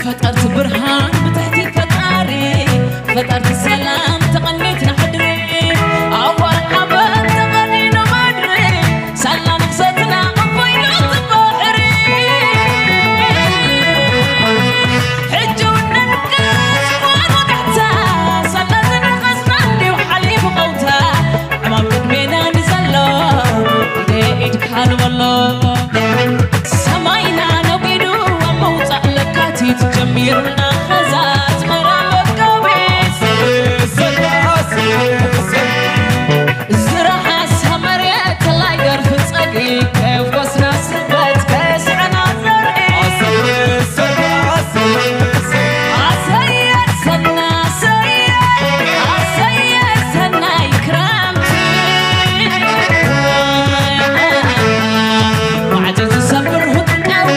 ፈጠርቲ ብርሃን ብትሕቲ ፈጣሪ፣ ፈጠርቲ ሰላም ተቐኒትና ሕድሪ፣ ኣዋል ሓበን ተቐኒኑ ምድሪ፣ ሳላ ነፍሰትና ኣቦይና እቲ ባሕሪ። ሕጂ እውን ነንቅስ ጓኖ ጋሕታ፣ ሳላ ዝነኸስና እንዲዩ ሓሊፉ ቀውታ፣ ዕማም ቅድሜና ንዘሎ ኢደ ኢድካ ንበሎ። ሰማይና ነጒዱ ኣብ ምውጻእ ለካቲት ጀሚሩና ኸዛ ኣስመራ መጋቢት። ዝረሓሳ መሬት ተላይ ገርፊ ጸግዒ ከፍኮስና ስበት ከስዕና ዘርኢ። ኣሰየ ሰና ኣሰየ ኣሰየ ሰናይ ክረምቲ። ማዕጾ ዝሰብር ሁጥቃዊ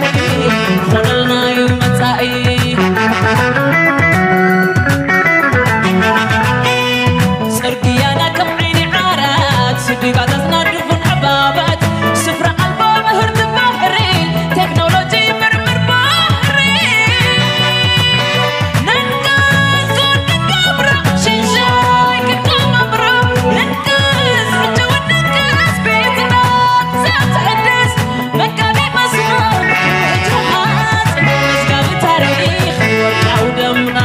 ኾነልናዩ መጻኢ። ጽርግያና ከም ዓይኒ ዓራት፣ ስዲጋታትና ድፉን ዕባባት፣ ስፍራ ኣልቦ ምህርቲ ባሕሪ፣ ቴክኖሎጂ ምርምር ባሕሪ። ነንቀስ ክንገብሮ፣ ሽንሻይ ክንቀባብሮ፣ ነንቀስ፣ ሕጂ እውን ነንቀስ፣ ቤትና ዘትሕድስ፣ መጋቢ መስመር፣ ሕጂ ሓጽ፣ መዝጋቢ ታሪኽ፣ ወርቃዊ ደምና።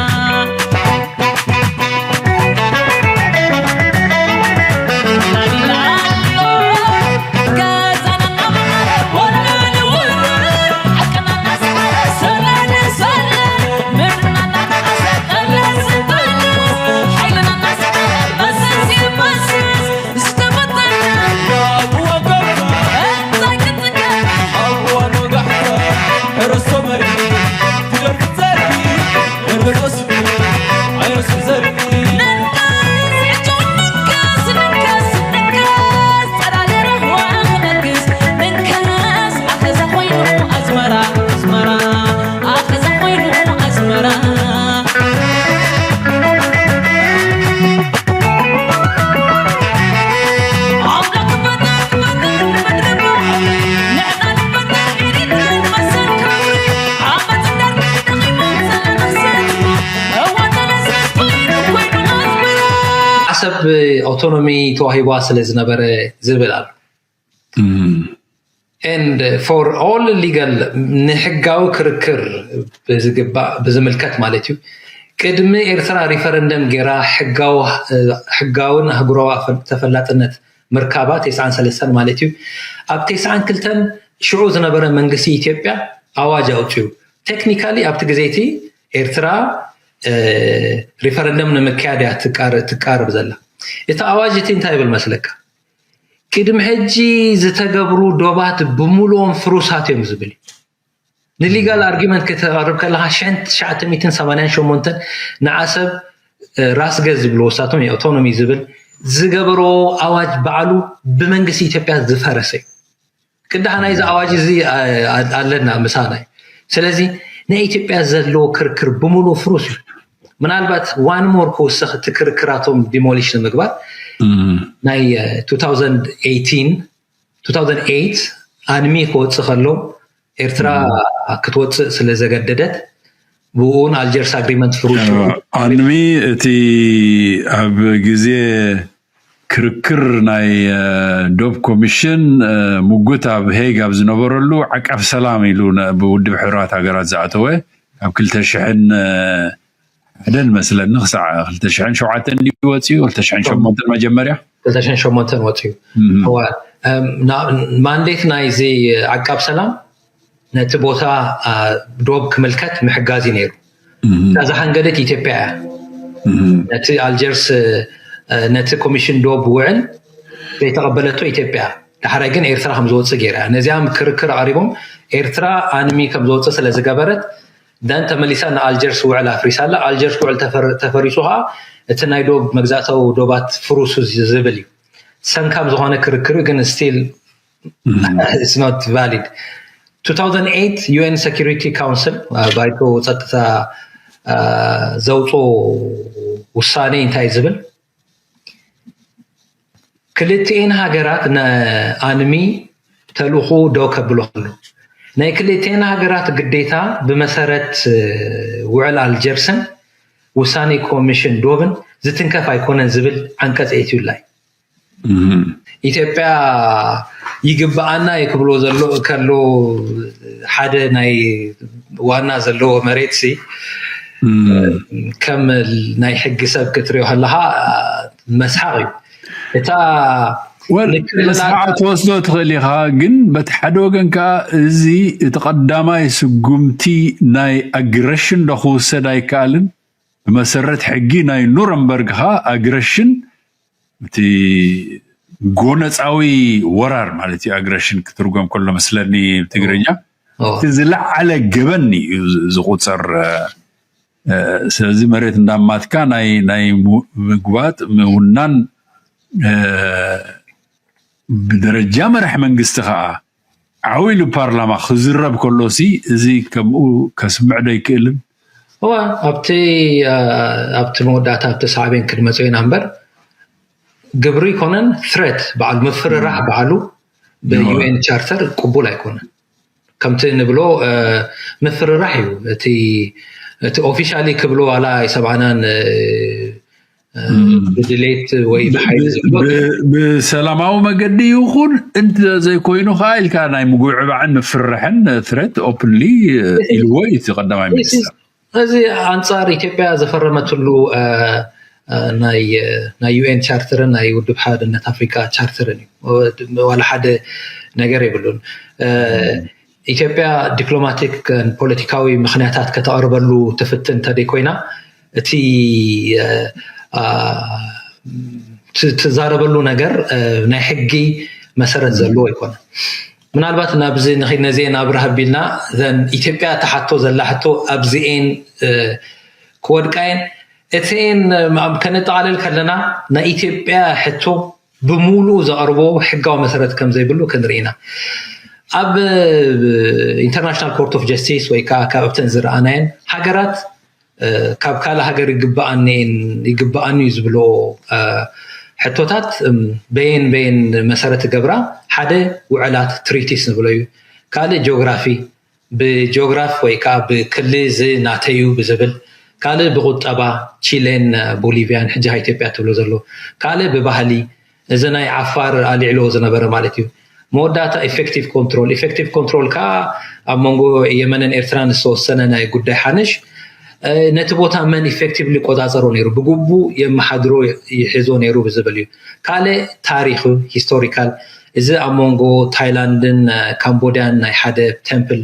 ዓሰብ ኣውቶኖሚ ተዋሂባ ስለ ዝነበረ ዝብል ኣሎ። And for all legal፣ ንሕጋዊ ክርክር ብዝግባእ ብዝምልከት ማለት እዩ። ቅድሚ ኤርትራ ሪፈረንደም ጌራ ሕጋውን ኣህጉራዊ ተፈላጥነት ምርካባ ተስዓን ሰለስተን ማለት እዩ። ኣብ ተስዓን ክልተን ሽዑ ዝነበረ መንግስቲ ኢትዮጵያ ኣዋጅ ኣውፅዩ። ቴክኒካሊ ኣብቲ ግዜ እቲ ኤርትራ ሪፈረንደም ንምክያድ እያ ትቃረብ ዘላ። እቲ ኣዋጅ እቲ እንታይ ይብል መስለካ? ቅድሚ ሕጂ ዝተገብሩ ዶባት ብምሉኦም ፍሩሳት እዮም ዝብል እዩ። ንሊጋል ኣርጊመንት ከተቕርብ ከለኻ ሽሕን ትሽዓተ ሚእትን ሰማንያን ሸሞንተን ንዓሰብ ራስ ገዝ ዝብልዎ እሳቶም ኣውቶኖሚ ዝብል ዝገበርዎ ኣዋጅ ባዕሉ ብመንግስቲ ኢትዮጵያ ዝፈረሰ እዩ። ቅዳሕ ናይዚ ኣዋጅ እዚ ኣለና ምሳና እዩ። ስለዚ ናይ ኢትዮጵያ ዘለዎ ክርክር ብምሉኡ ፍሩስ እዩ። ምናልባት ዋን ሞር ክውስኽ እቲ ክርክራቶም ዲሞሊሽ ንምግባር ናይ two thousand eighteen two thousand eight ኣንሚ ክወፅእ ከሎ ኤርትራ ክትወፅእ ስለ ዘገደደት ብኡ ን ኣልጀርስ ኣግሪመንት ፍሩስ እዩ። ኣንሚ እቲ ኣብ ግዜ ክርክር ናይ ዶብ ኮሚሽን ምጉት ኣብ ሄግ ኣብ ዝነበረሉ ዓቃብ ሰላም ኢሉ ብውድብ ሕራት ሃገራት ዝኣተወ ካብ ክልተ ሽሕን ሓደን መስለኒ ክሳዕ ክልተ ሽሕን ሸውዓተን ድዩ ወፂኡ? ክልተ ሽሕን ሸሞንተን መጀመርያ ክልተ ሽሕን ሸሞንተን ወፂኡ። ማንዴት ናይዚ ዓቃብ ሰላም ነቲ ቦታ ዶብ ክምልከት ምሕጋዝ እዩ ነይሩ። እዛ ዝሓንገደት ኢትዮጵያ እያ። ነቲ ኣልጀርስ ነቲ ኮሚሽን ዶብ ውዕል ዘይተቐበለቶ ኢትዮጵያ፣ ዳሕራይ ግን ኤርትራ ከም ዝወፅእ ገይራ። ነዚኣ ክርክር ኣቕሪቦም ኤርትራ ኣንሚ ከም ዝወፅእ ስለ ዝገበረት ደን ተመሊሳ ንኣልጀርስ ውዕል ኣፍሪሳ ኣላ። ኣልጀርስ ውዕል ተፈሪሱ ከዓ እቲ ናይ ዶብ መግዛእታዊ ዶባት ፍሩሱ ዝብል እዩ። ሰንካም ዝኾነ ክርክር እዩ ግን ስቲል it's not valid። two thousand eight UN Security Council ባይቶ ፀጥታ ዘውፅኦ ውሳኔ እንታይ ዝብል ክልቲኤን ሃገራት ንኣንሚ ተልእኹ ደው ከብሎ ከሎ ናይ ክልቴና ሃገራት ግዴታ ብመሰረት ውዕል ኣልጀርስን ውሳኔ ኮሚሽን ዶብን ዝትንከፍ ኣይኮነን ዝብል ዓንቀጽ ኤትዩላ እዩ። ኢትዮጵያ ይግብኣና እዩ ክብሎ ዘሎ ከሎ ሓደ ናይ ዋና ዘለዎ መሬት ሲ ከም ናይ ሕጊ ሰብ ክትሪኦ ከለካ መስሓቅ እዩ። እታ ወል መስሓቅ ትወስዶ ትኽእል ኢኻ፣ ግን በቲ ሓደ ወገን ከዓ እዚ እቲ ቀዳማይ ስጉምቲ ናይ ኣግረሽን ዶ ክውሰድ ኣይከኣልን? ብመሰረት ሕጊ ናይ ኑረንበርግ ኸ ኣግረሽን እቲ ጎነፃዊ ወራር ማለት እዩ። ኣግረሽን ክትርጎም ከሎ መስለኒ ብትግርኛ እቲ ዝለዓለ ገበን እዩ ዝቁፀር። ስለዚ መሬት እንዳማትካ ናይ ናይ ምግባጥ ምውናን ብደረጃ መራሕ መንግስቲ ከዓ ዓው ኢሉ ፓርላማ ክዝረብ ከሎ ሲ እዚ ከምኡ ከስምዕ ዶ ይክእልን? እዋ ኣብቲ ኣብቲ መወዳእታ ኣብቲ ሳዕቤን ክንመፅኦ ኢና እምበር ግብሪ ይኮነን ትረት በዓል ምፍርራሕ በዓሉ ብዩኤን ቻርተር ቅቡል ኣይኮነን። ከምቲ ንብሎ ምፍርራሕ እዩ። እቲ እቲ ኦፊሻሊ ክብሎ ዋላ ኣይሰማዕናን ብድሌት ወይ ብሓይሊ ዝብሎ ብሰላማዊ መገዲ ይኹን እንተ ዘይኮይኑ ከዓ ኢልካ ናይ ምጉዕባዕን ምፍርሕን ትረት ኦፕንሊ ኢልዎ እዩ እቲ ቀዳማይ ሚኒስትር። እዚ ኣንፃር ኢትዮጵያ ዘፈረመትሉ ናይ ዩኤን ቻርተርን ናይ ውድብ ሓድነት ኣፍሪካ ቻርተርን እዩ። ዋላ ሓደ ነገር የብሉን። ኢትዮጵያ ዲፕሎማቲክ ፖለቲካዊ ምክንያታት ከተቕርበሉ ትፍትን እንተደይ ኮይና እቲ ትዛረበሉ ነገር ናይ ሕጊ መሰረት ዘለዎ ኣይኮነን። ምናልባት ናብዚ ነዚኤን ኣብርህ ኣቢልና ዘን ኢትዮጵያ ትሓቶ ዘላ ሕቶ ኣብዚኤን ክወድቃየን እቲኤን ከነጠቓልል ከለና ናይ ኢትዮጵያ ሕቶ ብምሉኡ ዘቕርቦ ሕጋዊ መሰረት ከም ዘይብሉ ክንርኢ ኢና። ኣብ ኢንተርናሽናል ኮርት ኦፍ ጀስቲስ ወይ ከዓ ካብ ኣብተን ዝረኣናየን ሃገራት ካብ ካልእ ሃገር ይግበኣኒ ይግበኣኒ እዩ ዝብሎ ሕቶታት በየን በየን መሰረት ገብራ ሓደ ውዕላት ትሪቲስ ንብሎ እዩ። ካልእ ጂኦግራፊ ብጂኦግራፍ ወይ ከዓ ብክሊ እዚ ናተዩ ብዝብል ካልእ ብቁጠባ ቺሌን ቦሊቪያን ሕጂ ኢትዮጵያ ትብሎ ዘሎ ካልእ ብባህሊ እዚ ናይ ዓፋር ኣልዕልዎ ዝነበረ ማለት እዩ። መወዳእታ ኢፌክቲቭ ኮንትሮል ኢፌክቲቭ ኮንትሮል ከዓ ኣብ መንጎ የመንን ኤርትራን ዝተወሰነ ናይ ጉዳይ ሓንሽ ነቲ ቦታ መን ኢፌክቲቭሊ ቆፃፀሮ ነይሩ ብግቡእ የመሓድሮ ይሕዞ ነይሩ ብዝብል እዩ። ካልእ ታሪክ ሂስቶሪካል እዚ ኣብ መንጎ ታይላንድን ካምቦዲያን ናይ ሓደ ቴምፕል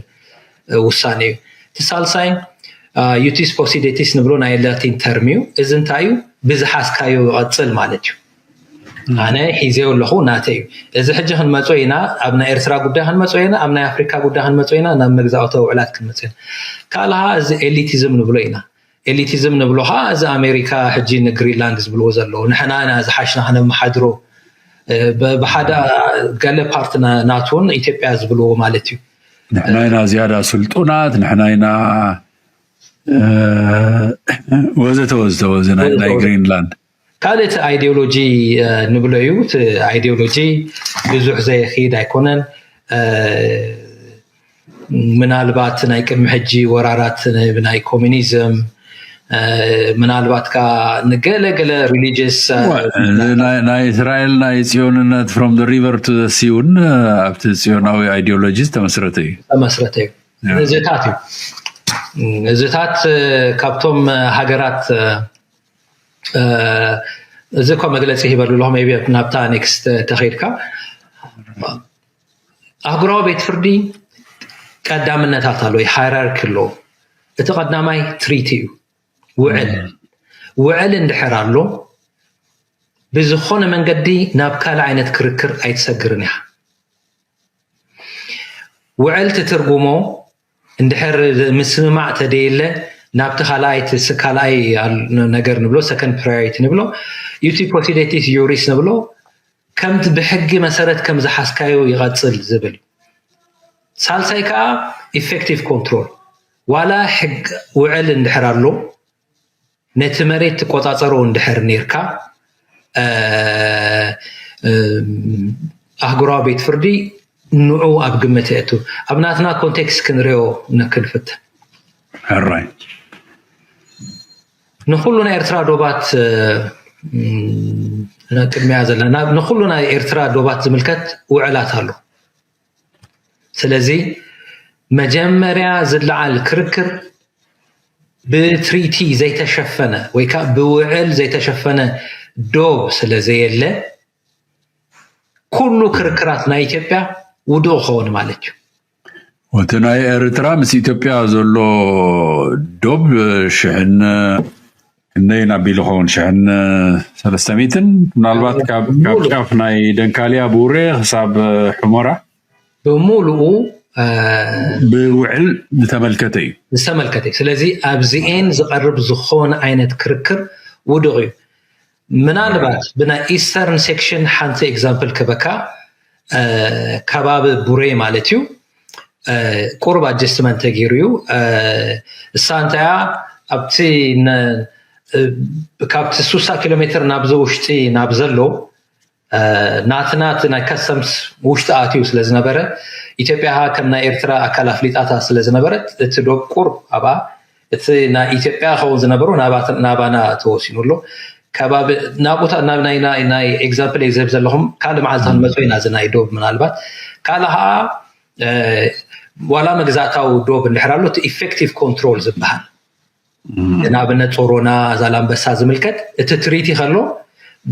ውሳኔ እዩ። እቲ ሳልሳይ ዩቲስ ፖሲዴቲስ ንብሎ ናይ ላቲን ተርም እዩ። እዚ እንታይ እዩ? ብዝሓዝካዮ ይቐፅል ማለት እዩ። ኣነ ሒዘዮ ኣለኹ ናተይ እዩ። እዚ ሕጂ ክንመፆ ኢና፣ ኣብ ናይ ኤርትራ ጉዳይ ክንመፆ ኢና፣ ኣብ ናይ ኣፍሪካ ጉዳይ ክንመፆ ኢና፣ ናብ መግዛእታዊ ውዕላት ክንመፆ ኢና። ካልኣ እዚ ኤሊቲዝም ንብሎ ኢና። ኤሊቲዝም ንብሎ ከዓ እዚ ኣሜሪካ ሕጂ ንግሪንላንድ ዝብልዎ ዘለዉ ንሕና ኢና ዝሓሽና ከነመሓድሮ ብሓደ ገለ ፓርቲ ናቱ እውን ኢትዮጵያ ዝብልዎ ማለት እዩ። ንሕና ኢና ዝያዳ ስልጡናት፣ ንሕና ኢና ወዘተ ወዘተ ወዘ ናይ ግሪንላንድ ካልእ እቲ ኣይዲዮሎጂ ንብሎ እዩ። እቲ ኣይዲዮሎጂ ብዙሕ ዘየክይድ ኣይኮነን። ምናልባት ናይ ቅድሚ ሕጂ ወራራት ናይ ኮሚኒዝም ምናልባት ካ ንገለ ገለ ሪሊጅስ ናይ እስራኤል ናይ ፅዮንነት from the river to the sea እውን ኣብቲ ፅዮናዊ ኣይዲዮሎጂ ዝተመስረተ እዩ። ተመስረተ እዩ። እዚታት እዩ እዚታት ካብቶም ሃገራት እዚ እኳ መግለፂ ሂበሉ ኣለኹ ቢ ናብታ ኔክስት ተኸይድካ ኣህጉራዊ ቤት ፍርዲ ቀዳምነታት ኣለዎ፣ ሃይራርኪ ኣለዎ። እቲ ቀዳማይ ትሪቲ እዩ፣ ውዕል። ውዕል እንድሕር ኣሎ ብዝኾነ መንገዲ ናብ ካልእ ዓይነት ክርክር ኣይትሰግርን ኢኻ። ውዕል ትትርጉሞ እንድሕር ምስምማዕ ተደየለ ናብቲ ካልኣይ ካልኣይ ነገር ንብሎ ሰከንድ ፕራዮሪቲ ንብሎ ዩቲ ፖሲዴቲስ ዩሪስ ንብሎ ከምቲ ብሕጊ መሰረት ከም ዝሓዝካዮ ይቐፅል ዝብል እዩ። ሳልሳይ ከዓ ኢፌክቲቭ ኮንትሮል ዋላ ሕግ ውዕል እንድሕር ኣሎ ነቲ መሬት ትቆፃፀሮ እንድሕር ነርካ ኣህጉራዊ ቤት ፍርዲ ንዑ ኣብ ግምት የእቱ። ኣብ ናትና ኮንቴክስት ክንሪኦ ንክንፍትን። ሕራይ ንኩሉ ናይ ኤርትራ ዶባት ቅድሚያ ዘለና ንኩሉ ናይ ኤርትራ ዶባት ዝምልከት ውዕላት ኣሎ። ስለዚ መጀመርያ ዝለዓል ክርክር ብትሪቲ ዘይተሸፈነ ወይ ከዓ ብውዕል ዘይተሸፈነ ዶብ ስለዘየለ ኩሉ ክርክራት ናይ ኢትዮጵያ ውዱእ ክኸውን ማለት እዩ። እቲ ናይ ኤርትራ ምስ ኢትዮጵያ ዘሎ ዶብ ሽሕን ክንደይ ናብ ቢሉ ኸውን ሽሕን ሰለስተ ሚእትን ምናልባት ካብ ጫፍ ናይ ደንካልያ ቡሬ ክሳብ ሕሞራ ብምሉኡ ብውዕል ዝተመልከተ እዩ። ዝተመልከተ እዩ። ስለዚ ኣብዚኤን ዝቐርብ ዝኾነ ዓይነት ክርክር ውዱቕ እዩ። ምናልባት ብናይ ኢስተርን ሴክሽን ሓንቲ ኤግዛምፕል ክበካ ከባቢ ቡሬ ማለት እዩ። ቁሩብ ኣጀስትመንት ተገይሩ እዩ። እሳ እንታያ ኣብቲ ካብቲ ሱሳ ኪሎ ሜትር ናብዚ ውሽጢ ናብ ዘሎ ናትና እቲ ናይ ከስተምስ ውሽጢ ኣትዩ ስለ ዝነበረ ኢትዮጵያ ከም ናይ ኤርትራ ኣካል ኣፍሊጣታ ስለ ዝነበረት እቲ ዶብ ቁር ኣብኣ እቲ ናይ ኢትዮጵያ ኸውን ዝነበሩ ናባና ተወሲኑ ኣሎ። ከባቢ ናብኡታ ናይ ኤግዛምፕል እየ ዝህብ ዘለኹም። ካልእ መዓልቲ ክንመፅኦ ኢና እዚ ናይ ዶብ ምናልባት ካልእ ከዓ ዋላ መግዛእታዊ ዶብ እንድሕር ኣሎ እቲ ኢፌክቲቭ ኮንትሮል ዝበሃል ንኣብነት ጾሮና ዛላምበሳ ዝምልከት እቲ ትሪቲ ከሎ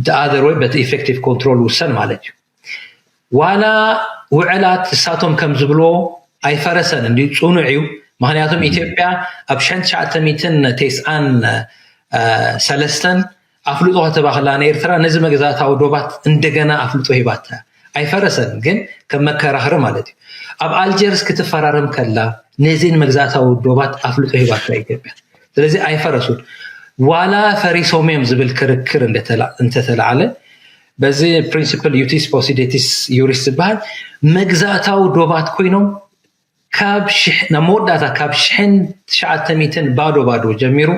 the other way በቲ ኢፌክቲቭ ኮንትሮል ውሰን ማለት እዩ። ዋላ ውዕላት እሳቶም ከም ዝብልዎ ኣይፈረሰን እንዲ ፅኑዕ እዩ። ምክንያቱም ኢትዮጵያ ኣብ ሸን ትሽዓተ ሚእትን ቴስዓን ሰለስተን ኣፍልጦ ከተባክላ ንኤርትራ ነዚ መግዛእታዊ ዶባት እንደገና ኣፍልጦ ሂባታ ኣይፈረሰን ግን ከም መከራኸሪ ማለት እዩ። ኣብ ኣልጀርስ ክትፈራረም ከላ ነዚን መግዛእታዊ ዶባት ኣፍልጦ ሂባታ ኢትዮጵያ። ስለዚ ኣይፈረሱን ዋላ ፈሪሶም እዮም ዝብል ክርክር እንተተላዓለ በዚ ፕሪንሲፕል ዩቲስ ፖሲዴቲስ ዩሪስ ዝበሃል መግዛእታዊ ዶባት ኮይኖም ካብ ናብ መወዳእታ ካብ ሽሕን ትሽዓተ ሚእትን ባዶ ባዶ ጀሚሩ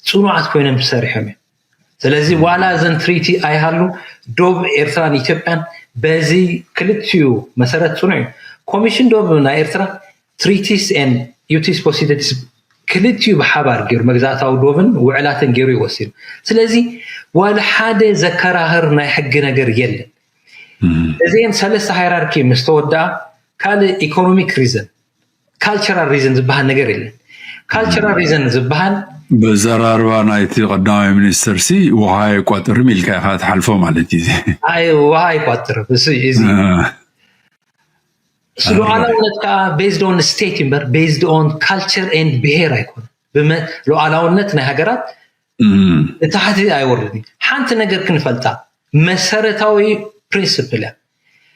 ፅኑዓት ኮይኖም ሰሪሖም እዮም። ስለዚ ዋላ እዘን ትሪቲ ኣይሃሉ ዶብ ኤርትራን ኢትዮጵያን በዚ ክልቲኡ መሰረት ፅኑዕ እዩ። ኮሚሽን ዶብ ናይ ኤርትራ ትሪቲስ ን ዩቲስ ፖሲደቲስ ክልቲኡ ብሓባር ገይሩ መግዛእታዊ ዶብን ውዕላትን ገይሩ ይወሲኑ። ስለዚ ዋላ ሓደ ዘከራህር ናይ ሕጊ ነገር የለን። እዚአን ሰለስተ ሃይራርኪ ምስ ተወድኣ ካልእ ኢኮኖሚክ ሪዝን ካልቸራል ሪዝን ዝበሃል ነገር የለን። ካልቸራል ሪዝን ዝበሃል በዘራርባ ናይቲ ቀዳማይ ሚኒስትር ሲ ውሃ ኣይቋጥርም ኢልካ ኢካ ትሓልፎ ማለት እዩ። ኣይ ውሃ ኣይቋጥርም እሱ እዩ። ሉዓላውነት ከዓ ቤዝድ ኦን ስቴት እምበር ቤዝድ ኦን ካልቸር ኤንድ ብሄር ኣይኮነ። ሉዓላውነት ናይ ሃገራት ንታሕቲ ኣይወርድን። ሓንቲ ነገር ክንፈልጣ መሰረታዊ ፕሪንስፕል እያ።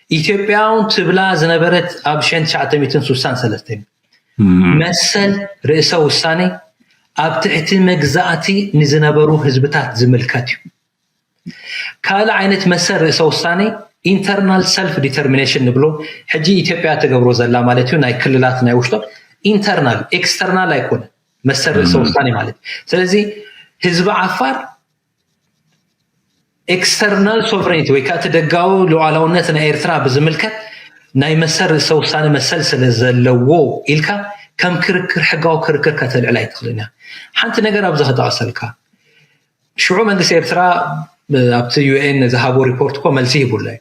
ኢትዮጵያ እውን ትብላ ዝነበረት ኣብ ሸን ትሽዓተ ሚእትን ሱሳን ሰለስተን መሰል ርእሰ ውሳኔ ኣብ ትሕቲ መግዛእቲ ንዝነበሩ ህዝብታት ዝምልከት እዩ። ካልእ ዓይነት መሰል ርእሰ ውሳኔ ኢንተርናል ሰልፍ ዲተርሚኔሽን ንብሎ ሕጂ ኢትዮጵያ ትገብሮ ዘላ ማለት እዩ። ናይ ክልላት ናይ ውሽጦም ኢንተርናል ኤክስተርናል ኣይኮነ መሰል ርእሰ ውሳኔ ማለት እዩ። ስለዚ ህዝቢ ዓፋር ኤክስተርናል ሶቨሬኒቲ ወይ ከዓ እቲ ደጋዊ ሉዓላውነት ናይ ኤርትራ ብዝምልከት ናይ መሰል ርእሰ ውሳኔ መሰል ስለ ዘለዎ ኢልካ ከም ክርክር ሕጋዊ ክርክር ከተልዕል ኣይትኽእልን እያ። ሓንቲ ነገር ኣብዚ ክጠቕሰልካ ሽዑ መንግስቲ ኤርትራ ኣብቲ ዩኤን ዝሃቦ ሪፖርት እኮ መልሲ ሂቡላ እዩ።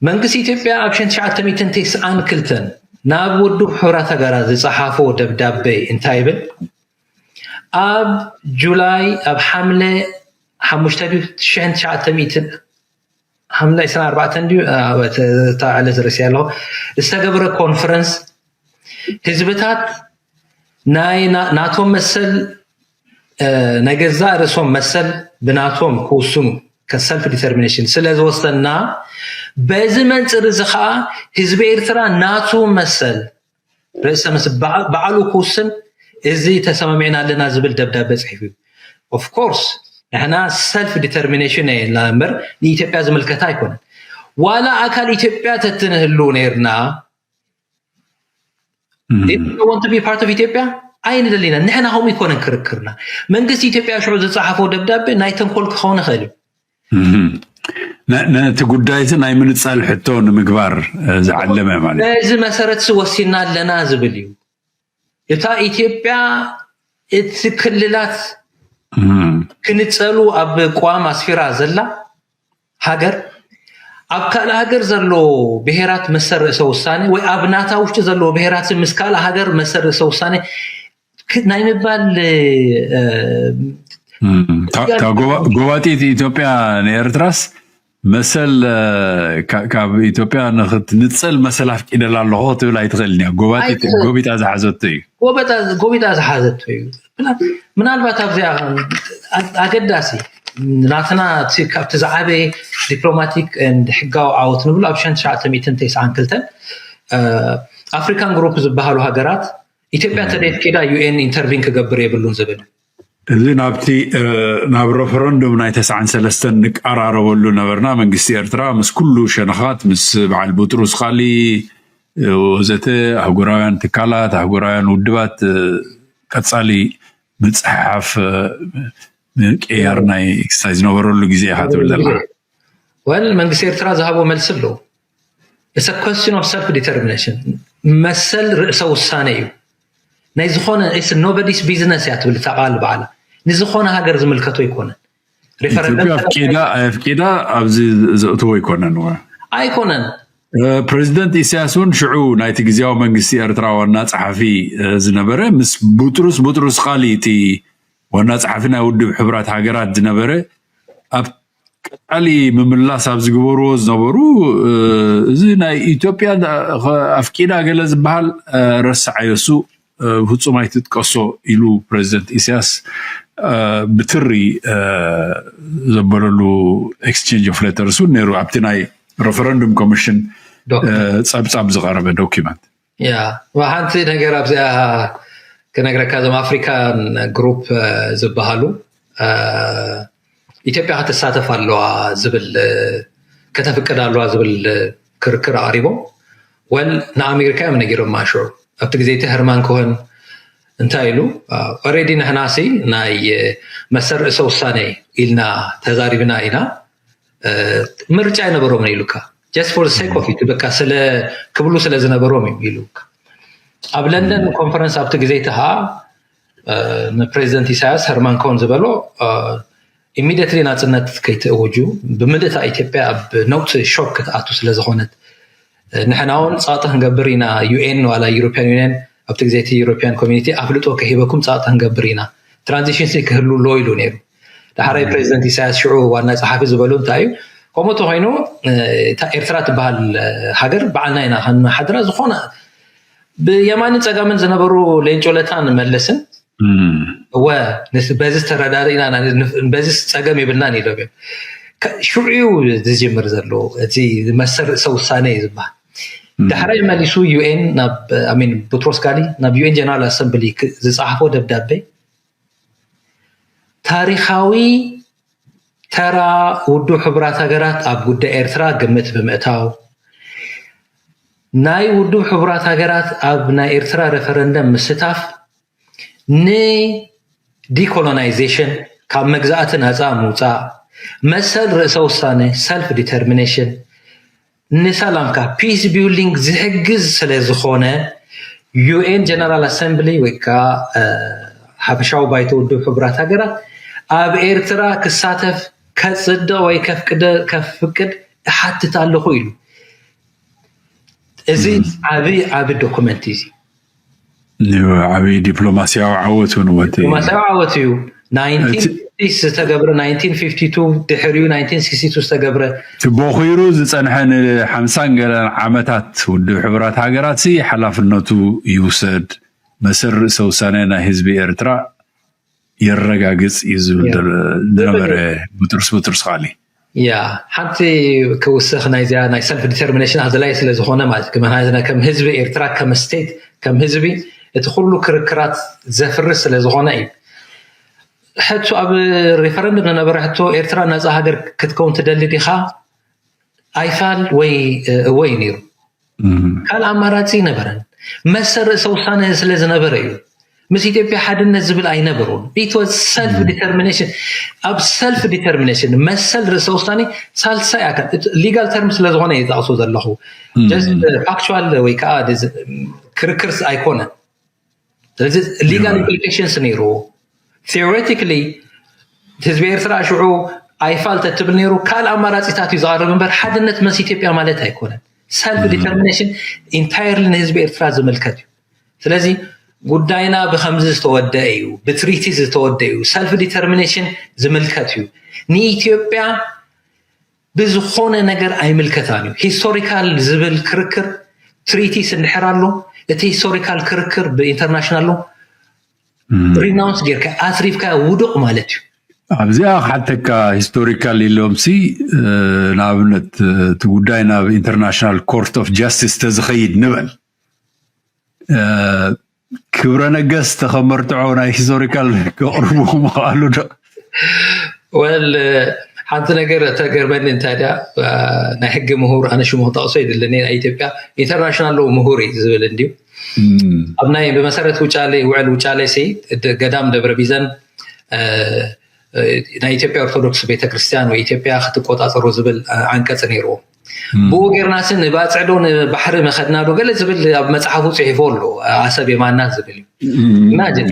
መንግስቲ ኢትዮጵያ ኣብ ሸን ትሽዓተ ሚእትን ተስዓን ክልተን ናብ ውድብ ሕቡራት ሃገራት ዝፀሓፎ ደብዳቤ እንታይ ይብል? ኣብ ጁላይ ኣብ ሓምለ ሓሙሽተ ድዩ ሽሕን ትሽዓተ ሚእትን ሓምለ ዕስራን ኣርባዕተን ድዩ እታ ዕለት ረሲያ ኣለኹ ዝተገብረ ኮንፈረንስ ህዝብታት ናይ ናቶም መሰል ናይ ገዛእ ርእሶም መሰል ብናቶም ክውስኑ ከ ሰልፍ ዲተርሚኔሽን ስለ ዝወሰንና በዚ መንፅር እዚ ከዓ ህዝቢ ኤርትራ ናቱ መሰል ርእሰ ምስ በዓሉ ክውስን እዚ ተሰማሚዕና ኣለና ዝብል ደብዳቤ ፅሒፉ እዩ። ኦፍኮርስ ንሕና ሰልፍ ዲተርሚኔሽን የና እምበር ንኢትዮጵያ ዝምልከታ ኣይኮነን። ዋላ ኣካል ኢትዮጵያ ተትንህሉ ነርና want to be part of ኢትዮጵያ ኣይንደሊና። ንሕና ከምኡ ይኮነን ክርክርና። መንግስቲ ኢትዮጵያ ሽዑ ዝፀሓፎ ደብዳቤ ናይ ተንኮል ክኸውን ይኽእል እዩ። ነቲ ጉዳይ ናይ ምንፃል ሕቶ ንምግባር ዝዓለመ ማለት። እዚ መሰረት ወሲና ኣለና ዝብል እዩ። እታ ኢትዮጵያ እቲ ክልላት ክንፀሉ ኣብ ቋም ኣስፊራ ዘላ ሃገር ኣብ ካልእ ሃገር ዘሎ ብሄራት መሰል ርእሰ ውሳኔ ወይ ኣብ ናታ ውሽጢ ዘለዎ ብሄራት ምስ ካልእ ሃገር መሰል ርእሰ ውሳኔ ናይ ምባል ጎባጢት ኢትዮጵያ ንኤርትራስ መሰል ካብ ኢትዮጵያ ንክትንፀል መሰል ኣፍቂደላ ኣለኹ ክትብል ኣይትኽእልን እያ። ጎቢጣ ዝሓዘቶ እዩ። ጎቢጣ ዝሓዘቶ እዩ። ምናልባት ኣብዚኣ ኣገዳሲ ናትና ካብቲ ዝዓበየ ዲፕሎማቲክ ሕጋዊ ዓወት ንብሎ ኣብ ሽሕን ትሽዓተ ሚእትን ተስዓን ክልተን ኣፍሪካን ግሩፕ ዝበሃሉ ሃገራት ኢትዮጵያ ተደየት ኬዳ ዩኤን ኢንተርቪን ክገብር የብሉን ዝብል እዚ ናብቲ ናብ ረፈረንዱም ናይ ተስዓን ሰለስተን ንቀራረበሉ ነበርና። መንግስቲ ኤርትራ ምስ ኩሉ ሸነኻት ምስ በዓል ቡጥሩስ ካሊ ወዘተ ኣህጉራውያን ትካላት ኣህጉራውያን ውድባት ቀጻሊ ምጽሓፍ ምቅያር ናይ ክስታይ ዝነበረሉ ግዜ ኢኻ ትብል ዘለካ። ወል መንግስቲ ኤርትራ ዝሃቦ መልሲ ኣለዎ። It's a question of self determination መሰል ርእሰ ውሳነ እዩ። ናይ ዝኾነ nobody's business እያ ትብል እታ ቃል በዓላ። ንዝኾነ ሃገር ዝምልከቶ ኣይኮነን። ኢትዮጵያ ኣፍቂዳ ኣፍቂዳ ኣብዚ ዘእትዎ ኣይኮነን። ኣይኮነን። ፕሬዚደንት ኢሳያስ እውን ሽዑ ናይቲ ግዜያዊ መንግስቲ ኤርትራ ዋና ጸሓፊ ዝነበረ ምስ ቡጥሩስ ቡጥሩስ ካሊ እቲ ዋና ጸሓፊ ናይ ውድብ ሕቡራት ሃገራት ዝነበረ ኣብ ቀጻሊ ምምላስ ኣብ ዝግበርዎ ዝነበሩ እዚ ናይ ኢትዮጵያ ኣፍቂዳ ገለ ዝበሃል ረስዓዮ እሱ ፍጹም ኣይትጥቀሶ ኢሉ ፕሬዚደንት ኢሳያስ ብትሪ ዘበለሉ exchange of letters እውን ነይሩ ኣብቲ ናይ referendum commission ጸብጻብ ዝቐረበ ዶኪመንት። ያ ሓንቲ ነገር ኣብዚኣ ክነግረካ እዞም ኣፍሪካን ግሩፕ ዝበሃሉ ኢትዮጵያ ከተሳተፍ ኣለዋ ዝብል ከተፍቅድ ኣለዋ ዝብል ክርክር ኣቕሪቦም ወል ንኣሜሪካ እዮም ነጊሮም ማሽዑ ኣብቲ ግዜ እቲ ሄርማን ኮሆን እንታይ ኢሉ already ንሕናሲ ናይ መሰል ርእሰ ውሳኔ ኢልና ተዛሪብና ኢና ምርጫ ኣይነበሮምን ኢሉካ just for sake of it በቃ ስለ ክብሉ ስለ ዝነበሮም እዩ ኢሉካ ኣብ ለንደን ኮንፈረንስ ኣብቲ ግዜ እቲ ከዓ ንፕሬዚደንት ኢሳያስ ሄርማን ኮሆን ዝበሎ immediately ናፅነት ከይትእውጁ ብምልእታ ኢትዮጵያ ኣብ ነውፅ ሾክ ክትኣቱ ስለዝኾነት ንሕና እውን ፀቕጢ ክንገብር ኢና UN ዋላ European Union ኣብቲ ግዜ እቲ European Community ኣፍልጦ ከሂበኩም ፀቕጢ ክንገብር ኢና transition ሲ ክህሉ ኣሎ ኢሉ ነይሩ ዳሕራይ ፕሬዚደንት ኢሳያስ ሽዑ ዋና ፀሓፊ ዝበሉ እንታይ እዩ ከምኡ ተኮይኑ እታ ኤርትራ ትበሃል ሃገር በዓልና ኢና ከነሓድራ ዝኾነ ብየማንን ፀጋምን ዝነበሩ ሌንጮ ለታን መለስን እወ በዚ ተረዳድእና በዚ ፀገም የብልናን ኢሎም እዮም ሽዑ እዩ ዝጅምር ዘሎ እቲ መሰል ርእሰ ውሳነ እዩ ዝበሃል ዳሕራይ መሊሱ UN ናብ ቡትሮስ ካሊ ናብ UN General Assembly ዝፀሓፎ ደብዳቤ ታሪካዊ ተራ ውድብ ሕቡራት ሃገራት ኣብ ጉዳይ ኤርትራ ግምት ብምእታው ናይ ውድብ ሕቡራት ሃገራት ኣብ ናይ ኤርትራ referendum ምስታፍ ን decolonization ካብ መግዛእቲ ነፃ ምውፃእ መሰል ርእሰ ውሳነ self determination ንሰላምካ peace building ዝሕግዝ ስለ ዝኾነ UN General Assembly ወይ ከዓ ሓፈሻዊ ባይቶ ውድብ ሕቡራት ሃገራት ኣብ ኤርትራ ክሳተፍ ከፅድቕ ወይ ከፍቅድ ይሓትት ኣለኹ ኢሉ እዚ ዓብይ ዓብይ document እዩ ዓብይ ዲፕሎማሲያዊ ዓወት እውን ወቲ ዲፕሎማሲያዊ ዓወት እዩ ዝተገብረ ድሕሪኡ ዝተገብረ ቦኺሩ ዝፀንሐ ንሓምሳን ገለን ዓመታት ውድብ ሕቡራት ሃገራት ሓላፍነቱ ይውሰድ መሰል ርእሰ ውሳነ ናይ ህዝቢ ኤርትራ የረጋግፅ እዩ ዝብል ዝነበረ ቡጥርስ ቡጥርስ ካሊ ያ ሓንቲ ክውስኽ ናይዚኣ ናይ self determination ኣድላይ ስለ ዝኾነ ማለት ምክንያቱ ከም ህዝቢ ኤርትራ ከም state ከም ህዝቢ እቲ ኩሉ ክርክራት ዘፍርስ ስለ ዝኾነ እዩ ሕቶ ኣብ referendum ዝነበረ ሕቶ ኤርትራ ነፃ ሃገር ክትከውን ትደሊ ዲኻ ኣይፋል ወይ እወ እዩ ነይሩ ካልእ ኣማራፂ ነበረን መሰል ርእሰ ውሳነ ስለ ዝነበረ እዩ ምስ ኢትዮጵያ ሓድነት ዝብል ኣይነበሩን። It was self determination። ኣብ self determination መሰል ርእሰ ውሳኔ ሳልሳይ ኣካል legal term ስለ ዝኾነ እየ ዝጠቕሶ ዘለኹ። Just factual ወይ ከዓ ክርክርስ ኣይኮነን። ስለዚ legal implications ነይሩ። Theoretically ህዝቢ ኤርትራ ሽዑ ኣይፋል ተትብል ነይሩ ካልእ ኣማራፂታት እዩ ዝቐርብ እምበር ሓድነት ምስ ኢትዮጵያ ማለት ኣይኮነን። Self determination entirely ንህዝቢ ኤርትራ ዝምልከት እዩ። ስለዚ ጉዳይና ብከምዚ ዝተወደአ እዩ፣ ብትሪቲ ዝተወደአ እዩ። Self determination ዝምልከት እዩ። ንኢትዮጵያ ብዝኾነ ነገር ኣይምልከታን እዩ። Historical ዝብል ክርክር ትሪቲስ እንድሕር ኣሎ እቲ historical ክርክር ብኢንተርናሽናል ኣሎ renounce ጌርካ ኣትሪፍካ ውዱቕ ማለት እዩ። ኣብዚኣ ክሓተካ historical ኢሎም ሲ ንኣብነት እቲ ጉዳይ ናብ international court of justice ተዝኸይድ ንበል ክብረ ነገስት ከም መርትዖ ናይ historical ከቕርቡ ምኽኣሉ ዶ? Well ሓንቲ ነገር ተገርመኒ እንታይ ድያ ናይ ሕጊ ምሁር ኣነ ሽሙ ክጠቕሶ ይደለኒ ናይ ኢትዮጵያ international law ምሁር እዩ ዝብል እንድዩ ኣብ ናይ ብመሰረት ውጫሌ ውዕል ውጫሌ ሲ ገዳም ደብረ ቢዘን ናይ ኢትዮጵያ ኦርቶዶክስ ቤተክርስትያን ወይ ኢትዮጵያ ክትቆፃፀሩ ዝብል ዓንቀፂ ነይርዎ። ብኡ ጌርና ሲ ንባፅዕ ዶ ንባሕሪ መኸድና ዶ ገለ ዝብል ኣብ መፅሓፉ ፅሒፎ ኣሎ። ኣሰብ የማና ዝብል እዩ። Imagine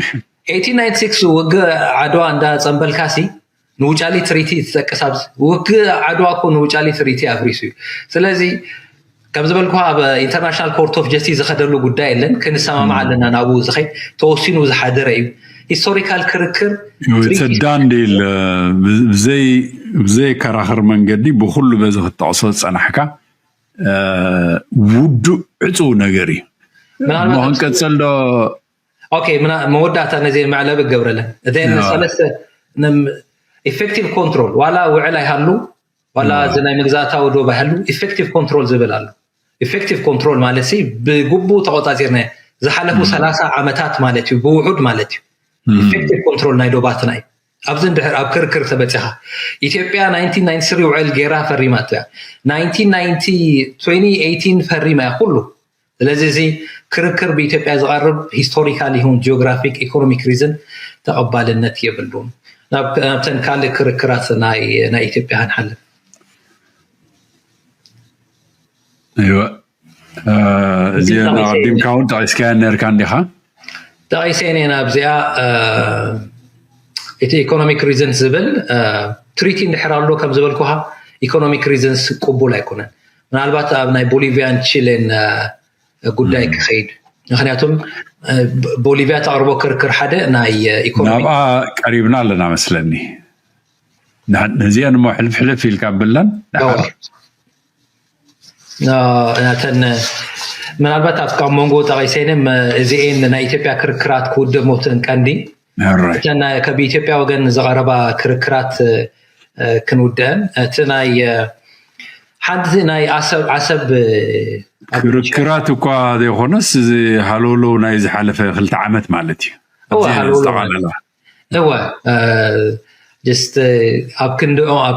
eighteen ninety six ውግእ ዓድዋ እንዳ ፀንበልካ ሲ ንውጫሊ ትሪቲ ትጠቅስ ኣብዚ ውግእ ዓድዋ እኮ ንውጫሊ ትሪቲ ኣፍሪሱ እዩ። ስለዚ ከም ዝበልኩ ኣብ international court of justice ዝኸደሉ ጉዳይ የለን። ክንሰማማዕ ኣለና ናብኡ ዝኸይድ ተወሲኑ ዝሓደረ እዩ። Historical ክርክር it's a done deal ብዘይ ብዘይ ከራኽር መንገዲ ብኩሉ በዚ ክትጠቕሶ ዝፀናሕካ ውዱእ ዕፁው ነገር እዩ። እሞ ክንቀፅል ዶ? መወዳእታ ነዚ መዕለቢ ክገብረለን እተን ሰለስተ effective control ዋላ ውዕል ኣይሃሉ ዋላ እዚ ናይ መግዛእታዊ ዶብ ኣይሃሉ effective control ዝብል ኣሎ። Effective control ማለት ሲ ብግቡእ ተቆፃፂርና ዝሓለፉ ሰላሳ ዓመታት ማለት እዩ ብውሑድ ማለት እዩ። Effective control ናይ ዶባትና እዩ። ኣብዚ እንድሕር ኣብ ክርክር ተበፂኻ ኢትዮጵያ nineteen ninety three ውዕል ጌራ ፈሪማቶ እያ። Nineteen ninety twenty eighteen ፈሪማ እያ ኩሉ። ስለዚ እዚ ክርክር ብኢትዮጵያ ዝቐርብ historical ይኹን geographic economic reason ተቐባልነት የብሉን። ናብተን ካልእ ክርክራት ናይ ኢትዮጵያ ክንሓልፍ እዚኣ ኣዲምካ እውን ጠቒስካያ ነርካ እንዲኻ? ጠቒሰ ኔ ናብዚኣ እቲ economic reasons ዝብል ትሪቲ እንድሕር ኣሎ ከም ዝበልኩኻ economic reasons ቅቡል ኣይኮነን። ምናልባት ኣብ ናይ ቦሊቪያን ቺሌን ጉዳይ ክኸይድ ምክንያቱም ቦሊቪያ ተቕርቦ ክርክር ሓደ ናይ ኢኮኖሚ ናብኣ ቀሪብና ኣለና መስለኒ። ነዚአን እሞ ሕልፍ ሕልፍ ኢልካ ብለን ናተን ምናልባት ኣብ ካብ መንጎ ጠቒሰይነ እዚኤን ናይ ኢትዮጵያ ክርክራት ክውደሞትን ቀንዲ እተን ከብ ኢትዮጵያ ወገን ዝቐረባ ክርክራት ክንውደአን እቲ ናይ ሓንቲ ናይ ዓሰብ ዓሰብ ክርክራት እኳ ዘይኮነስ እዚ ሃለውለው ናይ ዝሓለፈ ክልተ ዓመት ማለት እዩ። እወ ኣብ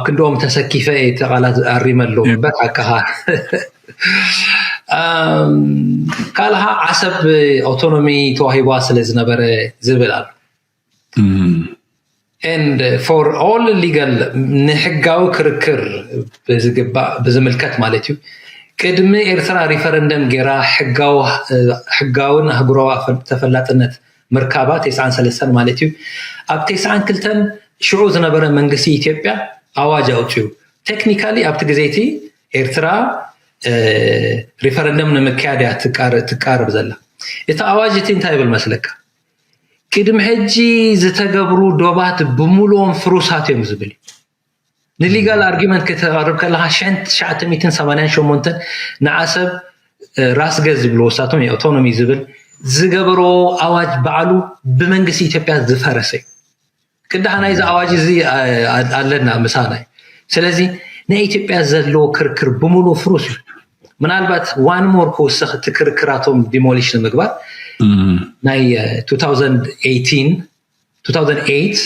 ክንድኦም ተሰኪፈ እቲ ቃላት ኣሪመ ኣለዉ እምበር ሓቅኻ ካልኻ ዓሰብ ኣውቶኖሚ ተዋሂቧ ስለ ዝነበረ ዝብል ኣሎ። And for all legal ንሕጋዊ ክርክር ብዝግባእ ብዝምልከት ማለት እዩ። ቅድሚ ኤርትራ ሪፈረንደም ጌራ ሕጋውን ኣህጉራዊ ተፈላጥነት ምርካባ ተስዓን ሰለስተን ማለት እዩ። ኣብ ተስዓን ክልተን ሽዑ ዝነበረ መንግስቲ ኢትዮጵያ ኣዋጅ ኣውፅዩ። ቴክኒካሊ ኣብቲ ግዜ እቲ ኤርትራ ሪፈረንደም ንምክያድ እያ ትቃረብ ዘላ። እቲ ኣዋጅ እቲ እንታይ ይብል መስለካ? ቅድሚ ሕጂ ዝተገብሩ ዶባት ብምሉኦም ፍሩሳት እዮም ዝብል እዩ። ንሊጋል ኣርጊመንት ከተቕርብ ከለኻ ሽሕን ትሽዓተ ሚእትን ሰማንያን ሸሞንተን ንዓሰብ ራስ ገዝ ዝብልዎ ንሳቶም ኣውቶኖሚ ዝብል ዝገበርዎ ኣዋጅ ባዕሉ ብመንግስቲ ኢትዮጵያ ዝፈረሰ እዩ። ቅዳሕ ናይዚ ኣዋጅ እዚ ኣለና ምሳና እዩ። ስለዚ ናይ ኢትዮጵያ ዘለዎ ክርክር ብምሉእ ፍሩስ እዩ። ምናልባት one more ክውስኽ እቲ ክርክራቶም ዲሞሊሽ ንምግባር ናይ two thousand eighteen two thousand eight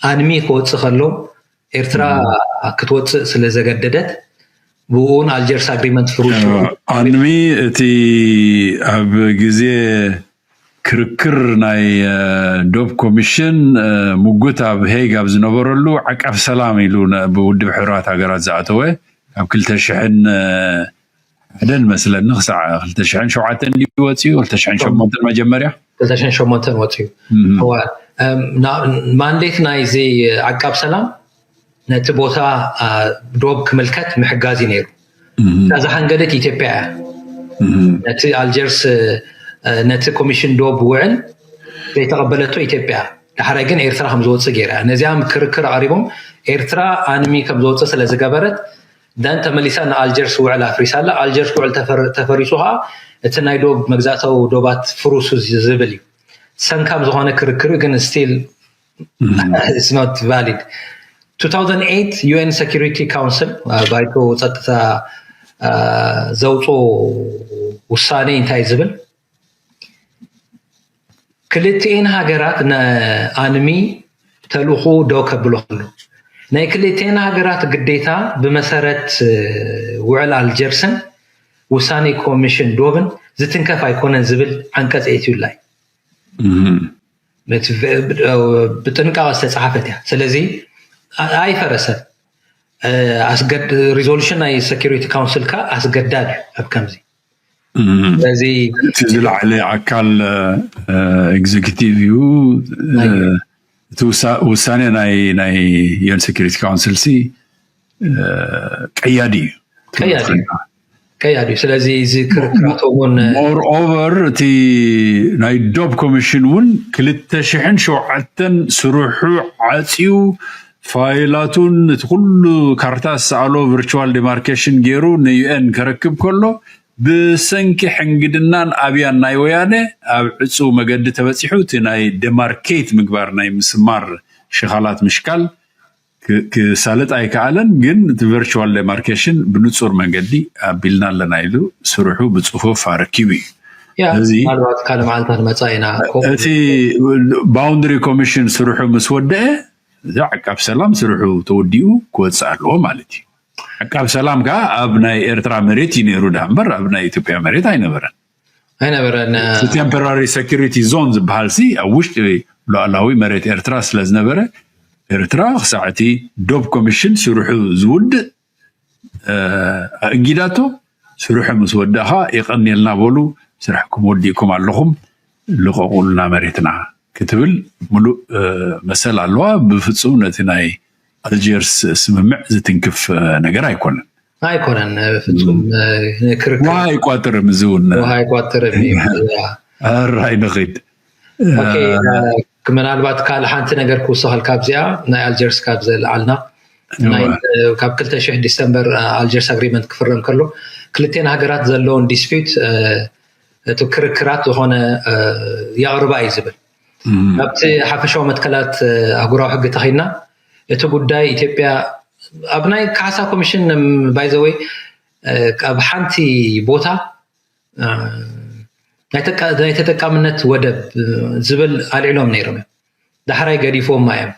ኣንሚ ክወፅእ ከሎ ኤርትራ ክትወፅእ ስለ ዘገደደት ብኡን ኣልጀርስ ኣግሪመንት ፍሩስ ኣንሚ እቲ ኣብ ግዜ ክርክር ናይ ዶብ ኮሚሽን፣ ምጉት ኣብ ሄግ ኣብ ዝነበረሉ፣ ዓቃብ ሰላም ኢሉ ብውድብ ሕራት ሃገራት ዝኣተወ፣ ካብ ክልተ ሽሕን ሓደን መስለኒ ክሳዕ ክልተ ሽሕን ሸውዓተን ድዩ ወፂኡ? ክልተ ሽሕን ሸሞንተን መጀመርያ? ክልተ ሽሕን ሸሞንተን ወፂኡ። ማንዴት ናይዚ ዓቃብ ሰላም ነቲ ቦታ ዶብ ክምልከት ምሕጋዝ እዩ ነይሩ። እዛ ዝሓንገደት ኢትዮጵያ እያ። ነቲ ኣልጀርስ፣ ነቲ ኮሚሽን ዶብ ውዕል ዘይተቐበለቶ ኢትዮጵያ፣ ዳሕራይ ግን ኤርትራ ከም ዝወፅእ ገይራ። ነዚኣ ክርክር ኣቕሪቦም፣ ኤርትራ ኣንሚ ከም ዝወፅእ ስለ ዝገበረት፣ ደን ተመሊሳ ንኣልጀርስ ውዕል ኣፍሪሳ ኣላ። ኣልጀርስ ውዕል ተፈሪሱ ከዓ እቲ ናይ ዶብ መግዛእታዊ ዶባት ፍሩሱ ዝብል እዩ። ሰንካም ዝኾነ ክርክር እዩ፣ ግን ስቲል it's not valid። two thousand eight UN Security Council፣ ባይቶ ፀጥታ፣ ዘውፅኦ ውሳኔ እንታይ ዝብል፣ ክልቲኤን ሃገራት ንኣንሚ ተልእኾ ደው ከብሎ ከሎ፣ ናይ ክልቲኤን ሃገራት ግዴታ ብመሰረት ውዕል ኣልጀርስን ውሳኔ ኮሚሽን ዶብን ዝትንከፍ ኣይኮነን ዝብል ዓንቀፅ ኤትዩላ እዩ። ብጥንቃቐ ዝተፃሓፈት እያ። ስለዚ ኣይፈረሰን። ሪዞሉሽን ናይ ሴኩሪቲ ካውንስል ከ ኣስገዳድ እዩ ኣብ ከምዚ። ስለዚ እቲ ዝለዓለ ኣካል ኤግዜኪቲቭ እዩ። እቲ ውሳኔ ናይ ናይ ዩኤን ሴኩሪቲ ካውንስል ሲ ቀያዲ እዩ። ቀያዲ እዩ። ስለዚ እዚ ክርክራቶም እውን ሞር ኦቨር እቲ ናይ ዶብ ኮሚሽን እውን ክልተ ሽሕን ሸውዓተን ስርሑ ዓፅዩ ፋይላቱን እቲ ኩሉ ካርታ ዝሰኣሎ ቨርቹዋል ዲማርኬሽን ገይሩ ንዩኤን ከረክብ ከሎ ብሰንኪ ሕንግድናን ኣብያን ናይ ወያነ ኣብ ዕፁ መገዲ ተበፂሑ እቲ ናይ ዲማርኬት ምግባር ናይ ምስማር ሽኻላት ምሽካል ክሳለጥ ኣይከኣለን። ግን እቲ ቨርቹዋል ዴማርኬሽን ብንፁር መንገዲ ኣቢልና ኣለና ኢሉ ስርሑ ብፅፉፍ ኣረኪቡ እዩ። እዚ ምናልባት ካልእ መዓልታት መፃ ኢና። እቲ ባውንድሪ ኮሚሽን ስርሑ ምስ ወደአ እዚ ዓቃብ ሰላም ስርሑ ተወዲኡ ክወፅእ ኣለዎ ማለት እዩ። ዓቃብ ሰላም ከዓ ኣብ ናይ ኤርትራ መሬት እዩ ነይሩ ዳ እምበር ኣብ ናይ ኢትዮጵያ መሬት ኣይነበረን። ኣይነበረን። ቴምፖራሪ ሴኩሪቲ ዞን ዝበሃል ሲ ኣብ ውሽጢ ሉዓላዊ መሬት ኤርትራ ስለ ዝነበረ ኤርትራ ክሳዕ እቲ ዶብ ኮሚሽን ስርሑ ዝውድእ ኣእጊዳቶ። ስርሑ ምስ ወደእኻ የቐንየልና በሉ፣ ስራሕኩም ወዲእኩም ኣለኹም፣ ልቐቑልና መሬትና ክትብል ሙሉእ መሰል ኣለዋ። ብፍፁም ነቲ ናይ ኣልጀርስ ስምምዕ ዝትንክፍ ነገር ኣይኮነን። ኣይኮነን ፍፁም ክርክር ውሃ ኣይቋጥርም። እዚ እውን ውሃ ኣይቋጥርም እዩ። ኣራይ ንኺድ ምናልባት ካልእ ሓንቲ ነገር ክውስኸልካ ኣብዚኣ ናይ ኣልጀርስ ካብ ዘልዓልና ካብ ክልተ ሽሕ ዲሰምበር ኣልጀርስ ኣግሪመንት ክፍረም ከሎ ክልቴን ሃገራት ዘለውን ዲስፒዩት እቲ ክርክራት ዝኾነ የቕርባ እዩ ዝብል። ካብቲ ሓፈሻዊ መትከላት ኣህጉራዊ ሕጊ ተኸይድና እቲ ጉዳይ ኢትዮጵያ ኣብ ናይ ካሕሳ ኮሚሽን ባይዘወይ ኣብ ሓንቲ ቦታ ናይ ተጠቃምነት ወደብ ዝብል ኣልዒሎም ነይሮም እዮም። ዳሕራይ ገዲፎማ እዮም።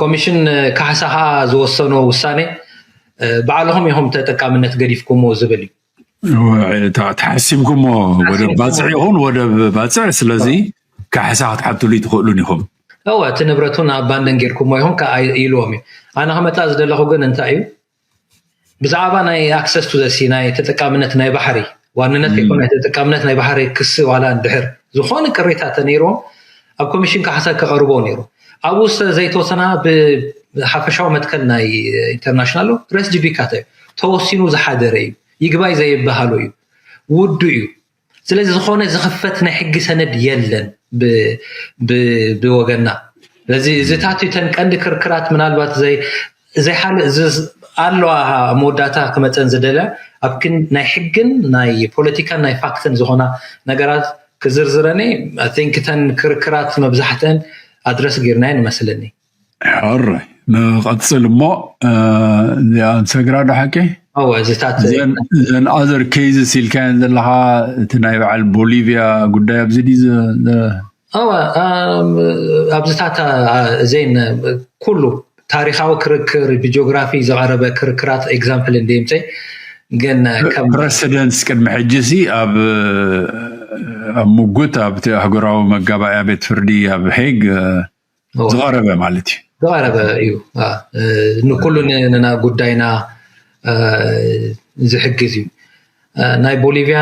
ኮሚሽን ካሕሳ ከዓ ዝወሰኖ ውሳኔ ባዕልኹም ኢኹም ተጠቃምነት ገዲፍኩምዎ ዝብል እዩ። ተሓሲብኩሞ ወደብ ባፅዕ ይኹን ወደብ ባፅዕ፣ ስለዚ ካሕሳ ክትሓትሉ ትኽእሉን ኢኹም። እወ፣ እቲ ንብረቱን ኣብ ባንደን ጌርኩሞ ኢኹም ከዓ ኢልዎም እዩ። ኣነ ክመፃ ዝደለኹ ግን እንታይ እዩ ብዛዕባ ናይ ኣክሰስ ቱ ዘሲ ናይ ተጠቃምነት ናይ ባሕሪ ዋንነት ከይኮነ ናይ ተጠቃምነት ናይ ባሕሪ ክሲ ዋላ እንድሕር ዝኾነ ቅሬታ ተነይርዎም ኣብ ኮሚሽን ካሕሳ ከቐርቦ ነይሩ። ኣብኡ ዘይተወሰና ብሓፈሻዊ መትከል ናይ ኢንተርናሽናል ረስጂቢካተ ተወሲኑ ዝሓደረ እዩ። ይግባይ ዘይበሃሉ እዩ። ውዱ እዩ። ስለዚ ዝኾነ ዝኽፈት ናይ ሕጊ ሰነድ የለን ብወገና። ስለዚ እዚታት እተን ቀንዲ ክርክራት ምናልባት ዘይሓለ ኣለዋ መወዳእታ ክመፀን ዝደለ ኣብ ክን ናይ ሕግን ናይ ፖለቲካን ናይ ፋክትን ዝኾና ነገራት ክዝርዝረኒ ቲንክ እተን ክርክራት መብዛሕተን ኣድረስ ጌርናየን ይመስለኒ። ሕራይ ንቐፅል እሞ እዚኣ ንሰግራ ዶ ሓቂ? እወ እዚታት ዘን ኣዘር ኬዝስ ኢልካየን ዘለኻ እቲ ናይ በዓል ቦሊቪያ ጉዳይ ኣብዚ ድዩ? እወ ኣብዚታት እዘን ኩሉ ታሪካዊ ክርክር ብጂኦግራፊ ዝቐረበ ክርክራት ኤግዛምፕል እንደ ምፀ ግን ከም ፕረሲደንትስ ቅድሚ ሕጂ ሲ ኣብ ኣብ ምጉት ኣብቲ ኣህጉራዊ መጋባእያ ቤት ፍርዲ ኣብ ሄግ ዝቐረበ ማለት እዩ። ዝቐረበ እዩ። ንኩሉ ንና ጉዳይና ዝሕግዝ እዩ። ናይ ቦሊቪያ